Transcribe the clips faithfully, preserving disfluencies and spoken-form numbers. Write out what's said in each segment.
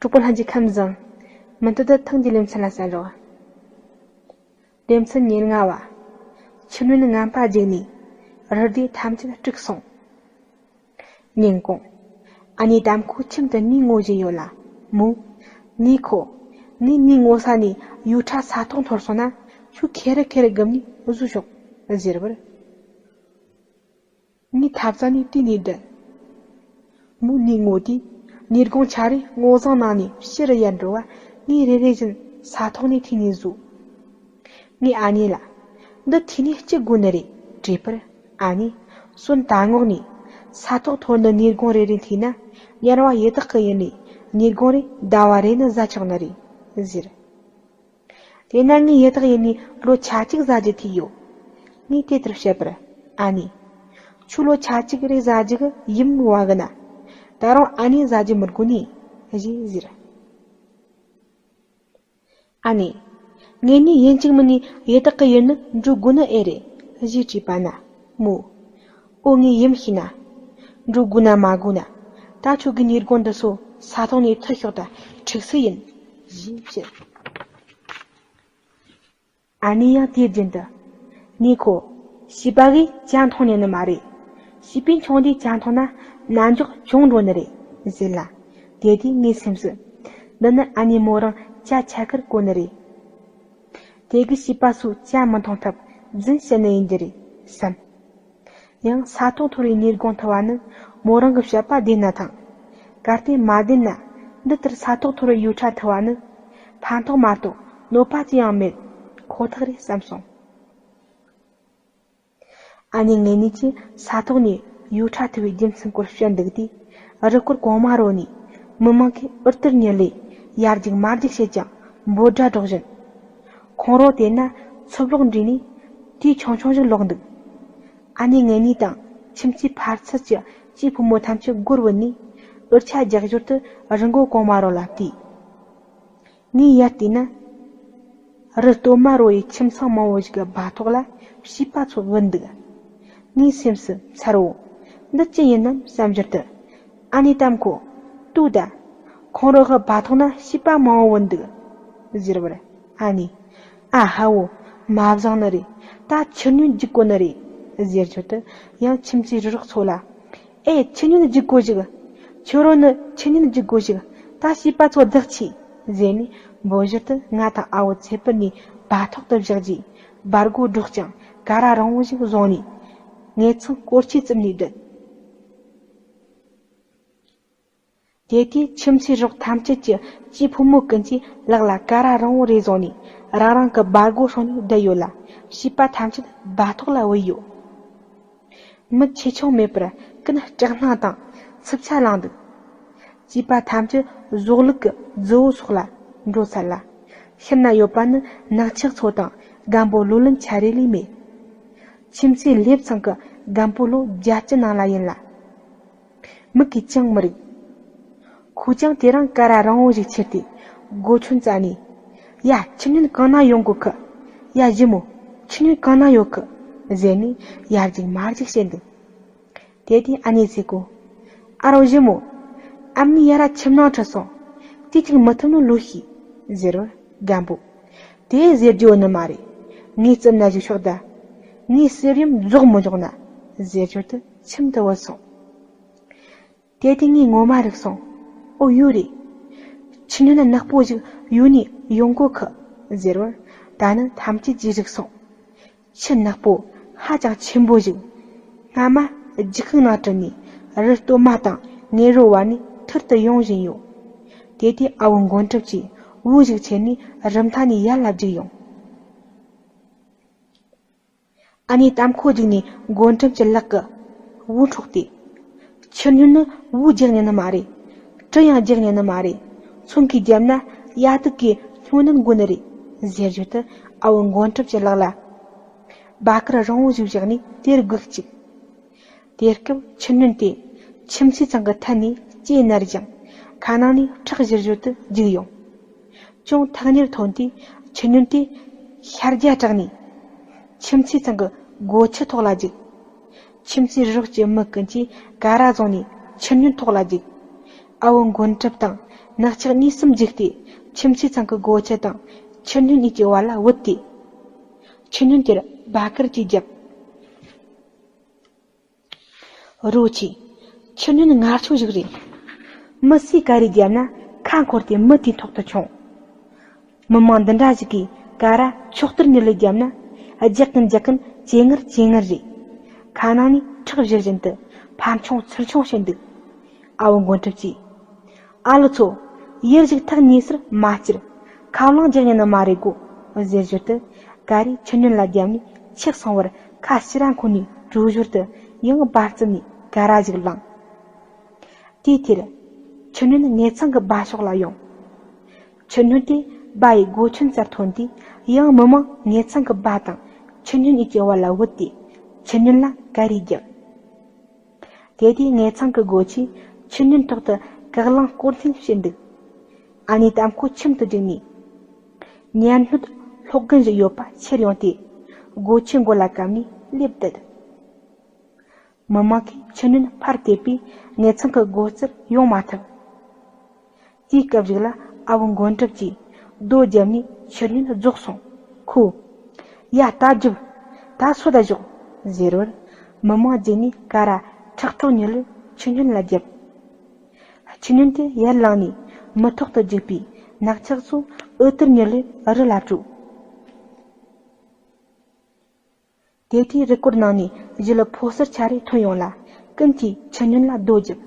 གྲོགས་པོ་ལྷན་རྒྱས་ཁམས་བཟང་། མུ་མཐུད་དུ་ཐེངས་ཀྱི་ལེ་ཚན་ལ་གསན་རོགས། ལེ་ཚན་ཉེར་ལྔ་བ། ཆུ་སྣོད་ངན་པ་བརྒྱུགས་ནས་རི་སྡེ་ཐམས་ཅད་དཀྲུགས་སོང་། ཉིན་གུང་། ཨ་ནེ་དམ་ཁོ་ཁྱིམ་དུ་ནས་ངུ་བཞིན་ཡོད་ལ། མོས། ནེ་ཁོ། ངས་ནས་ངུ་ས་ནས་ཡོས་ཁྲ་ས་ཐོག་འཐོར་སོང་ན། ཁྱོས་ཁེ་རི་ཁེ་རི་བསྒུམས་ནས་བཟོས་ཤོག་ཟེར་བར། ངས་ཐབ་ཚང་ནས་བལྟས་ནས་བསྡད། མོས་ནས་ངུ་དུས། ཉིན་གུང་ཆ་རེ་སྔོ་བསངས་གནང་ནས་ཕྱི་རུ་ཡར་འགྲོ་བ། ངས་རེ་རེ་བཞིན་ས་ཐོག་ནས་འཐུས་ནས་བཟོས། ངས་ཨ་ནེ་ལ། འདི་འཐུས་ནས་ཅི་དགོས་ནི་རེད་དྲིས་པར། ཨ་ནེས། སོན་ད་ངོགས་ནས། ས་ཐོག་འཐོར་ནི་ཉིན་གུང་རེ་རེ་འཐུས་ན། དམྱལ་བ་ཡི་དྭགས་ཀྱི་ཡུལ་ནས་ཉིན་གུང་རེ་ཟླ་བ་རེ་ནི་ཟ་ཆོག་ནི་རེད་ཟེར། དེས་ན་ངས་ཡི་དྭགས་ཡུལ་ནས་ལོ་ཆ་གཅིག་ཟ་རྒྱུ་འཐུས་ཡོད། ངས་དེ་ལྟར་བཤད་པར། ཨ་ནེས། ཁྱོད་ལོ་ཆ་གཅིག་རེ་ཟ་རྒྱུ་གི་ཡིད་མི་བ་གི་ན། ད་རུང་ཨ་ནེ་ཟ་རྒྱུ་མི་དགོས་ནི། ཞེས་ཟེར། ཨ་ནེས། ངེད་གཉིས་ཡིན་གཅིག་མིན་ནས་ཡི་དྭགས་ཀྱི་ཡུལ་ནི་འགྲོ་དགོས་ནི་ཨེ་རེད། ཞེས་དྲིས་པ་ན། མོས། ཨོ་ངས་ཡིན་ཤེས་ན། འགྲོ་དགོས་ན་མ་དགོས་ན། ད་ཁྱོད་ཀྱི་ཉིན་གུང་འདི་ཚོ་ས་ཐོག་ནས་འཐུས་ཤོག་ད་ཁྲིགས་སུ་ཡིན། ཞེས་བཤད། ཨ་ནེ་ཡང་དེའི་རྒྱུན་དུ། ནེ་ཁོ། བྱིས་པ་གིས་ཇ་འཐུང་ཉན་ནི་མ་རེད། བྱིས་པས་ཆུང་དུས་ཇ་འཐུང་ན་ན་འཇོག་བྱུང་འགྲོ་ནི་རེད་ཟེར་ལ། དེ་དུས་ངའི་སེམས་སུ། འདི་ནི་ཨ་ནེ་མོ་རང་ཇ་ཆ་ཁར་གོ་ནི་རེད། དེ་གིས་བྱིས་པ་ཚོས་ཇ་མི་འཐུང་ཐབས་རྫུན་བཤད་ནི་ཡིན་རྒྱུ་རེད་བསམ། ཡང་ས་ཐོག་འཐོར་བའི་ཉིན་གུང་འཐུ་བ་ནི་མོ་རང་གི་བཤད་པ་བདེན་ན་ཐང་། གལ་ཏེ་མ་བདེན་ན། འདི་ལྟར་ས་ཐོག་འཐོར་བའི་ཡོས་ཁྲ་འཐུ་བ་ནི། ཕན་ཐོགས་མ་གཏོགས་གནོད་པ་ཅི་ཡང་མེད་ཁོ་ཐག་རེད་བསམ་སོང་། ཨ་ནེ་ངེད་གཉིས་ཀྱིས་ས་ཐོག་ནས་ཡོས་ཁྲ་འཐུ་བའི་རྒྱུ་མཚན་སྐོར་བཤད་འདུག་དུས། རུ་སྐོར་གོང་མ་རོལ་ནས་མི་མང་གིས་འུར་དིར་ཉིལ་ལེ། ཡར་རྒྱུག་མར་རྒྱུག་བྱེད་ཀྱང་འབོད་སྒྲ་སྒྲོག་བཞིན། ཁོང་རོ་དེ་ན་ཚུབ་ལོག་འདྲེས་ནས་དུས་ཆུང་ཆུང་ཞིག་ལོག་འདུག་ཨ་ནེ་ངེད་གཉིས་དང་ཁྱིམ་མཚེས་ཕར་ཚུར་གྱི་སྐྱེས་ཕོ་མོ་ཐམས་ཅད་སྒོར་བུད་ནས། འུར་ཆ་རྒྱག་ཞོར་དུ་རི་མགོ་གོང་མ་རོལ་ལ་བལྟས། ངས་ཡར་བལྟས་ན། རི་སྟོད་མ་རོལ་བའི་ཁྱིམ་ཚང་མང་བོ་ཞིག་གི་སྦ་ཐོག་ལ་བྱིས་པ་ཚོ་བུད་འདུག་ངའི་སེམས་སུ་མཚར་བོ། འདི་ཅི་ཡིན་ནམ་བསམ་ཞོར་དུ། ཨ་ནེ་དམ་ཁོ། ལྟོས་དང་། ཁོང་རོ་གི་སྦ་ཐོག་ན་བྱིས་པ་མང་བོ་བུད་འདུག་ཟེར་བར། ཨ་ནེས། ཨ་ཧ་བོ། མ་བཟང་ནི་རེད། ད་ཆུ་སྣོད་རྒྱུག་དགོས་ནི་རེད། ཟེར་ཞོར་དུ་ཡང་ཁྱིམ་མཚེས་རུ་རོགས་ཚོ་ལ། ཨེ་ཆུ་སྣོད་རྒྱུག་དགོས་ཞིག་ཁྱོད་རོ་ནི་ཆུ་སྣོད་རྒྱུག་དགོས་ཞིག་ད་བྱིས་པ་ཚོ་བདག་ཆེ། ཟེར་ནས་འབོད་ཞོར་དུ་ང་དང་ཨ་བོ་ཚེ་སྤུར་ནས་སྦ་ཐོག་ཏུ་བཞག་རྗེས་སྦ་སྒོ་སྒྲོག་ཀྱང་ཀ་ར་རིང་བོ་ཞིག་བཟུང་ནས། ངེད་ཚང་སྐོར་ཆས་བཙུམ་ནས་བསྡད། དེ་དུས་ཁྱིམ་མཚེས་རོགས་ཐམས་ཅད་ཀྱི་སྐྱེས་ཕོ་མོ་ཀུན་གྱིས་ལག་ལ་ཀ་ར་རིང་བོ་རེ་བཟུང་ནས་རང་རང་གི་སྦ་སྒོ་སྲུང་ནས་བསྡད་ཡོད་ལ། བྱིས་པ་ཐམས་ཅད་སྦ་ཐོག་ལ་བུད་ཡོད། མི་ཆེ་ཆུང་མེད་པར་ཀུན་སྐྲག་སྣང་དང་འཚུབ་ཆ་ལངས་འདུག་བྱིས་པ་ཐམས་ཅད་ཟོག་ལུག་གི་རྫི་བོ་སོགས་ལ་འགྲོ་ཚར་ལ། ཤུལ་ན་ཡོད་པ་ནི་ནག་ཆག་ཚོ་དང་སྒམ་པོ་ལོ་ལོན་ཆ་རེ་ལས་མེད། ཁྱིམ་མཚེས་ལེབ་ཚང་གི་སྒམ་པོ་ལོ་བརྒྱད་ཅུ་ནང་ལ་ཡིན་ལ། མིག་གིས་ཅང་མི་རིག་ཁོས་ཀྱང་དེ་རིང་ཀ་ར་རིང་བོ་ཞིག་ཁྱེར་ཏེ་སྒོ་ཆེན་བཙལ་ནས། ཡ། ཁྱི་སྨྱོན་གང་ན་ཡོང་གོ་ཁི། ཡ། ཞི་མོ། ཁྱི་སྨྱོན་གང་ན་ཡོད་ཁི། ཟེར་ནས་ཡར་རྒྱུག་མར་རྒྱུག་བྱེད་འདུག་དེ་དུས་ཨ་ནེ་ཟེར་གོ། ཨ་རོ་ཞི་མོ། ཨ་མྱེས་ཡར་ར་ཁྱིམ་ནང་ཁྲིད་སོང་། དེ་ཅིག་མི་ཐུབ་ནོ་ལོས་ཤེས། ཟེར་བར་སྒམ་པོ། དེ་ཟེར་རྒྱུ་ནི་མ་རེད། ངས་བཙུམ་ན་ཞིག་ཤོག་ད། ངས་གསེར་ཡུམ་རྫོགས་མི་འཇོག་ན། ཟེར་ཞོར་དུ་ཁྱིམ་དུ་བུད་སོང་། དེ་དུས་ངས་ངོ་མ་རིག་སོང་། ཨོ་ཡོད་རེད། ཁྱི་སྨྱོན་ནག་པོ་ཞིག་ཡོད་ནས་ཡོང་གོ་ཁི། ཟེར་བར་ད་ནི་ཐམས་ཅད་ཀྱིས་རིག་སོང་། ཁྱི་ནག་པོ་ཧ་ཅང་ཆེན་པོ་ཞིག་སྔ་མ་རྒྱུག་ཁུག་ནང་དྲུད་ནས་རི་སྟོད་མ་དང་མངལ་རོ་བར་ནས་ཐུར་དུ་ཡོང་བཞིན་ཡོད། དེ་དུས་ཨ་བོ་མགོན་སྐྱབས་ཀྱིས་བུ་ཞིག་ཁྱེར་ནས་རི་མཐའ་ནས་ཡར་ལ་རྒྱུག་ཡོང་། ཨ་ནེ་དམ་ཁོ་རྒྱུགས་ནས་མགོན་སྐྱབས་ཀྱི་ལག་གི་བུ་འཕྲོག་སྟེ། ཁྱི་སྨྱོན་ནི་བུ་རྒྱག་ཉན་ནི་མ་རེད། གྲི་ཡང་རྒྱག་ཉན་ནི་མ་རེད། ཚོང་གིས་བརྒྱབ་ན་ཡ་དུག་གིས་སྨྱོ་ནད་འགོ་ནི་རེད། ཟེར་ཞོར་དུ་ཨ་བོ་མགོན་སྐྱབས་ཀྱི་ལག་ལ་སྦ་དཀར་རིང་བོ་ཞིག་བཞག་ནས་དེར་སྒུག་བཅུག་དེ་སྐབས་ཁྱི་སྨྱོན་དེ་ཁྱིམ་མཚེས་ཚང་གི་ཐད་ནས་ལྕེ་ནར་ཞིང་ཁ་ནང་ནས་ཁྲག་བཞུར་བཞུར་དུ་རྒྱུག་ཡོང་། ཅུང་ཐག་ཉེར་ཐོན་དུས་ཁྱི་སྨྱོན་དེ་ཤ་རྒྱགས་དྲགས་ནས་ཁྱིམ་མཚེས་ཚང་གི་སྒོ་ཁྱི་ཐོག་ལ་རྒྱུག་ཁྱིམ་མཚེས་རོགས་ཀྱི་མི་ཀུན་གྱིས་ཀ་ར་བཟུང་ནས་ཁྱི་སྨྱོན་ཐོག་ལ་རྒྱུག་ཨ་བོ་མགོན་གྲུབ་དང་ནག་ཆག་གཉིས་གསུམ་འཇིགས་ཏེ། ཁྱིམ་མཚེས་ཚང་གི་སྒོ་ཁྱི་དང་ཆུ་སྨྱོན་གཉིས་ཀྱི་བར་ལ་བུད་དེ། ཆུ་སྨྱོན་དེར་སྦ་སྐུར་གྱིས་བརྒྱབ། རོ་ཆེ། ཆུ་སྨྱོན་ངར་ཆོག་ཞིག་རེད། མི་སུས་ག་རེ་བརྒྱབ་ན་ཁ་འཁོར་ཏེ་མི་དེའི་ཐོག་ཏུ་མཆོང་། མི་མང་འདི་འདྲ་ཞིག་གིས་ཀ་ར་ཆོག་ལྟར་ཉིད་ལས་བརྒྱབ་ན། རྒྱག་གིན་རྒྱག་གིན་ཇེ་ངར་ཇེ་ངར་རེད། ཁ་ནང་ནས་ཁྲག་བཞུར་བཞིན་དུ་ཕར་མཆོང་ཚུར་མཆོང་བྱེད་འདུག། ཨ་བོ་མགོན་གྲུབ་ཀྱིས། ཨ་ལོ་ཚོ། ཡུལ་ཞིག་ཐག་ཉེ་སར་མ་བསྐྱུར། ཁ་རླངས་རྒྱག་ཉན་ནི་མ་རེད་གོ། ཟེར་ཞོར་དུ་ཀ་རས་ཆུ་སྨྱོན་ལ་བརྒྱབ་ནས་ཆག་སོང་བར་ཁ་ཕྱིར་ར་འཁོར་ནས་འགྲོ་ཞོར་དུ་ཡང་སྦ་རྩུབ་ནས་ཀ་ར་ཞིག་བླངས། དེའི་ཕྱིར། ཆུ་སྨྱོན་ངེད་ཚང་གི་སྦ་ཕྱོགས་ལ་ཡོང་། ཆུ་སྨྱོན་དེ་སྦ་ཡི་སྒོ་ཁྱིམ་སར་ཐོན་དུས། ཡང་མི་མང་ངེད་ཚང་གི་སྦ་དང་ཆུ་སྨྱོན་གཉིས་ཀྱི་བར་ལ་བུད་དེ། ཆུ་སྨྱོན་ལ་ཀ་རས་བརྒྱབ། དེ་དུས་ངེད་ཚང་གི་སྒོ་ཁྱིས་ཆུ་སྨྱོན་ཐོག་ཏུ་ཀག་རླངས་སྐོར་འཐེན་བྱེད་འདུག། ཨ་ནེ་དམ་ཁོ་ཁྱིམ་དུ་བསྒྲིགས་ནས། ཉལ་སྣོད་སློག་རྒྱུན་ཞིག་ཡོད་པ་ཁྱེར་ཡོང་སྟེ། སྒོ་ཁྱིའི་མགོ་ལ་བཀབ་ནས་སླེབས་བསྡད། མི་མང་གིས་ཆུ་སྨྱོན་ཕར་དེད་པས་ངེད་ཚང་གི་སྒོ་རྩར་ཡོང་མ་ཐུབ། དེའི་སྐབས་ཤིག་ལ་ཨ་བོ་མགོན་གྲུབ་ཀྱིས་རྡོ་བརྒྱབ་ནས་ཆུ་སྨྱོན་རྫོགས་སོང་། ཁོས། ཡ་ད་རྒྱུགས། ད་སོད་ད་ཞོག། ཟེར་བར། མི་མང་རྗེས་ནས་ཀ་ར་ཁྲག་ཁྲོག་ཉིད་ལ་ཆུ་སྨྱོན་ལ་བརྒྱབ། ཆུ་སྨྱོན་དེ་ཡར་ལངས་ནས་མི་ཐོག་ཏུ་རྒྱུག་པས་ནག་ཆག་ཚོ་འོད་ཟེར་ཉིད་ལས་རི་ལ་བྲོས། དེ་དུས་རི་སྐོར་ནང་ནས་གཞུ་ལ་ཕོ་གསར་ཆ་རེ་ཐོན་ཡོང་ལ་ཀུན་གྱིས་ཆུ་སྨྱོན་ལ་རྡོ་བརྒྱབ།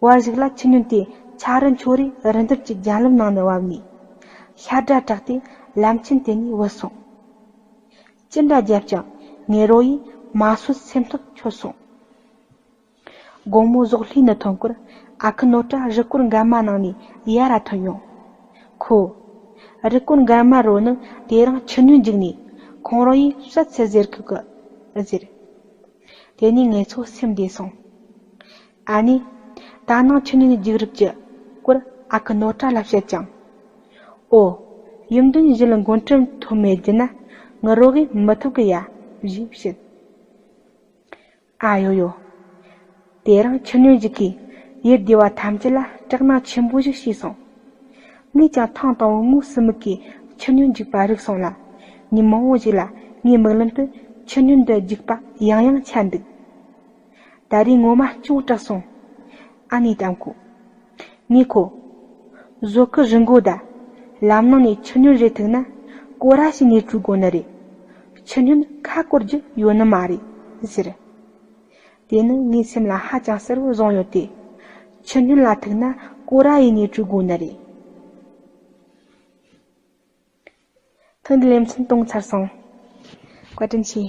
བར་ཞིག་ལ་ཆུ་སྨྱོན་དེ་ཆ་རི་འཕྱོ་རི་རི་འདབས་ཀྱི་རྒྱ་ལམ་ནང་ནས་བབས་ནས། ཤར་སྒྲ་གྲགས་ཏེ་ལམ་ཆེན་དེ་ནས་བུད་སོང་། ཅི་འདྲ་བརྒྱབ་ཀྱང་ངེད་རོ་ཡིས་མ་སོད་སེམས་ཐག་ཆོད་སོང་། དགོང་མོ་ཟོག་ལྷས་ནི་ཐོན་སྐོར་ཨ་ཁུ་ནོར་བཀྲ་རི་སྐོར་འགའ་མ་ནང་ནས་ཡར་ར་ཐོན་ཡོང་། ཁོས། རི་སྐོར་འགའ་མ་རོ་ནི་དེ་རིང་ཆུ་སྨྱོན་འཇིགས་ནས་ཁོང་རོ་ཡིས་བསད་ཚར་ཟེར་གི་གི་ཟེར། དེ་ནས་ངེད་ཚོ་སེམས་བདེ་སོང་། ཨ་ནེ། ད་ནངས་ཆུ་སྨྱོན་འཇིགས་རིམ་གྱི་སྐོར་ཨ་ཁུ་ནོར་བཀྲ་ལ་བཤད་ཀྱང་། ཨོ། ཡུམ་དོན་ཞི་ལུ་མགོན་ཁྲིམས་ཐོབ་མེད་རྒྱུ་ན་ངི་རོ་གིས་མི་ཐུབ་གི་ཡ། ཞེས་བཤད། ཨ་ཡོ་ཡོ། དེ་རིང་ཆུ་སྨྱོན་ཞིག་གིས་ཡུལ་སྡེ་བ་ཐམས་ཅད་ལ་སྐྲག་སྣང་ཆེན་པོ་ཞིག་སྐྱེས་སོང་། ངས་ཀྱང་ཐེངས་དང་པོ་ངོ་སྲིན་མོ་གིས་ཆུ་སྨྱོན་འཇིགས་པ་རིག་སོང་ལ། ཉིན་མང་པོ་ཞིག་ལ་ངའི་མིག་ལམ་དུ་ཆུ་སྨྱོན་འདི་འཇིགས་པ་ཡང་ཡང་འཆར་འདུག། ད་རེས་ངོ་མ་ཅུང་སྐྲག་སོང་། ཨ་ནེ་དམ་ཁོས། ངས་ཁོ། བཟོ་གི་རི་མགོ་ད། ལམ་ནང་ནས་ཆུ་སྨྱོན་རེ་ཐུག་ན་སྐོར་ར་ཞིག་ནས་བྲོས་དགོས་ནི་རེད། ཆུ་སྨྱོན་ཁ་སྐོར་རྒྱུ་ཡོད་ནི་མ་རེད་ཟེར། དེ་ནི་ངའི་སེམས་ལ་ཧ་ཅང་གསལ་བོ་བཟུང་ཡོད་དེ། ཆུ་སྨྱོན་ལ་ཐུག་ན་སྐོར་ར་ཡིན་ནས་བྲོས་དགོས་ནི་རེད། ཐེངས་འདིའི་ལེ་ཚན་གཏོང་ཚར་སོང་། བཀའ་དྲིན་ཆེ།